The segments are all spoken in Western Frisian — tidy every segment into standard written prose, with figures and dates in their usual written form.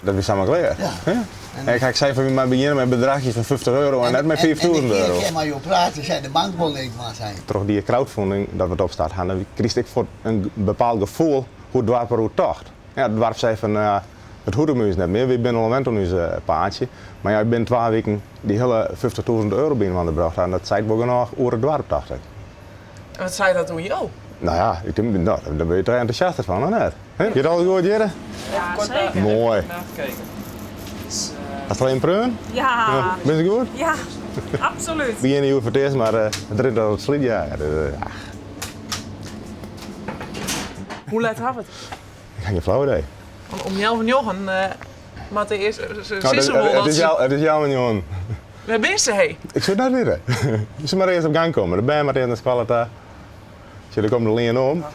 Dat wie samar klear. Ja. En ik ha ek sein fan wy moatte begjinne mei bedrachjes fan 50 euro en net mei 5000 En euro. ik kin mei jo prate, sei de bank wol niks mei sein. Troch dy crowdfunding dat we it opstart ha, dan krijst ek fuort in bepaald gefoel hoe't it doarp deroer tocht. Ja, it doarp sei fan it hoecht om ús net mear, wy binne al wend oan ús paadsje. Mar ja, binnen twa wiken dy hiele 50.000 euro byinoar brocht ha en dat seit wol genôch oer it doarp, tocht ik. En wat sei dat oer jo? No ja, ik tink, no, dêr wurde je toch entûsjaster fan, of net? Giet alles goed hjir? Ja, zeker. Moai. Hast al even preaun? Ja. Binne se goed? Ja, absoluut. Begjin hjoed foar it earst, mar it rint al it slydjager. Dus, ach. Hoe let ha we it? Ik ha gjin flau idee. Want om healwei njoggen moat de earste. Se No, sizze wol it dat is se. It is healwei njoggen. Wêr binne se, hé? Ik soe it net witte. Se moatte earst op gang komme. De bern moatte earst nei skoalle ta. Sjoch, der komt de lean om.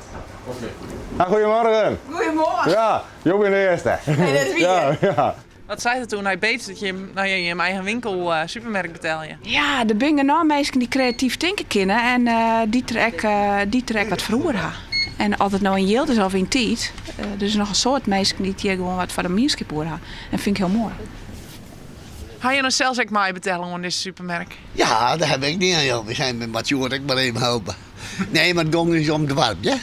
Ah, goedemorgen. Goedemorgen. Ja, jo binne de earste. Nee, dat is wier. Ja, ja. Wat seit it oer Nij Beets dat jim no jim eigen winkel supermerk betelje? Ja, der binne genôch minsken dy't kreatyf tinke kinne en dy't der ek, dy't der ek wat foar oer ha. En oft it no yn jild is of yn tiid, der is noch in soad minsken dy't hjir gewoan wat foar de mienskip oer ha. En dat fyn ik hiel moai. Ha je no sels ek meibetelle oan dizze supermerk? Ja, dat ha ik dien, joh. We zijn met Sjoerd ek mar even helpen. Nee, mar it gong ús om it doarp, ja.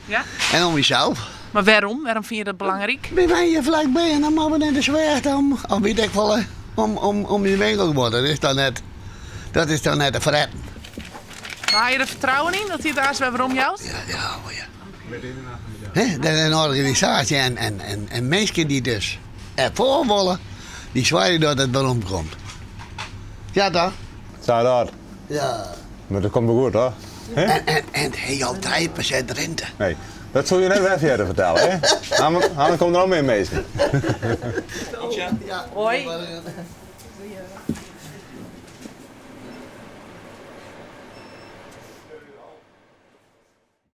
Ja? En om ússels. Mar wêrom? Wêrom fine je dat belangryk? Wy wenje flakby en dan moatte we nei de Sweach om, of weet ik folle, om, om, om je winkel te worden. Dat is dan net, dat is dan net te fretten. Mar ha je der fertrouwen yn dat hy it aanst wer werom jout? Ja, ja, oh ja. Hè, dat is in organisaasje en, en, en, en minsken dy't dus erfoar wolle, dy soargje dat it werom komt. Ja toch? Sa dat. Ja. Mar dat komt wol goed, toch? En, en, en hy al 3% rinte. Nee, dat soe je net wer fierder fertelle, hè? Dan komme der noch mear minsken. Ja. Hoi.